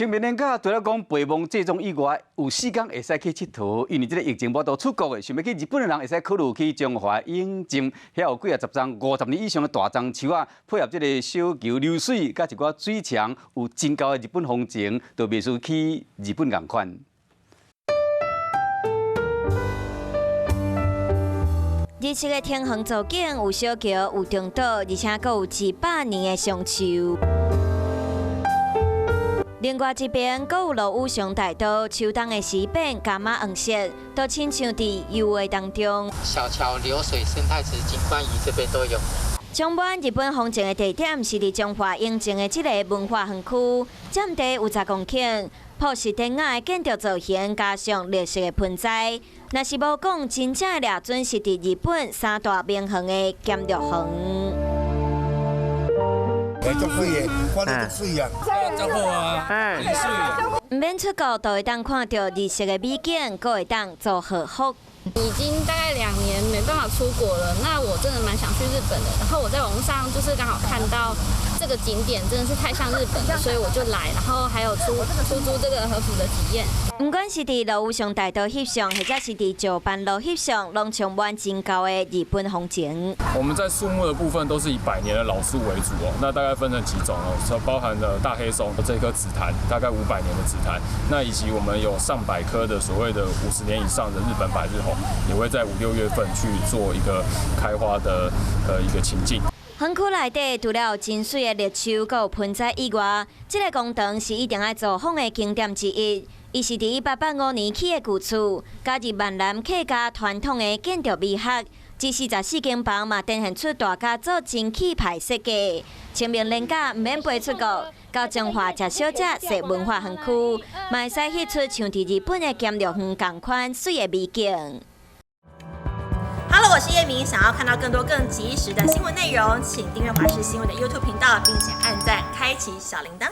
清明連假除了講陪墓祭祖以外，有4工會使去𨑨迌，因為這个疫情無法度出國的，想欲去日本的人會使考慮去彰化永靖，遐有幾仔十欉50年以上的大樟樹仔，配合這个小橋流水，佮一寡水牆，有真厚的日本風情，就袂輸去日本仝款。日式的庭園造景，有小橋，有中島，而且閣有100年的松樹。另外一邊，閣有落雨上大道，秋冬的時變柑仔黃色，都親像佇油畫當中。小橋流水生態池景觀魚這邊都有。充滿日本風情的地點是佇彰化永靖的這个文化園區，佔地有10公頃，樸實典雅的建築造型，加上綠色的盆栽，若是無講真正的掠準是佇日本三大名園的兼六園。欸，足媠的，看著足媠啊！足好啊，真媠。毋免出國，都會當看著日式的美景，閣會當做和服。已經大概2年沒辦法出國了，那我真的蠻想去日本的。然後我在網路上就是剛好看到這個景點，真的是太像日本了，所以我就來。然後還有出租這個和服的體驗。毋管是佇羅宇上大道翕相，或者是佇石斑路翕相，攏充滿真厚的日本風情。我們在樹木的部分都是以百年的老樹為主哦，那大概分成幾種哦，包含了大黑松這棵紫檀，大概500年的紫檀，那以及我們有上百棵的所謂的50年以上的日本百日紅，也會在五六月份去做一個開花的一個情境。園區內底除了有真媠的綠樹，閣有盆栽以外，這个廣場是一定愛造訪的景點之一。伊是佇1885年起的舊厝，加入閩南客家傳統的建築美學。這44間房嘛，展現出大家族真氣派設計。清明連假毋免飛出國，到彰化食小食、踅文化園區，嘛會使翕出像佇日本的兼六園仝款媠的美景。 Hello，我是葉明，想要看到更多更及時的新聞內容，請訂閱華視新聞的 YouTube 頻道，並且按讚，開啟小鈴鐺。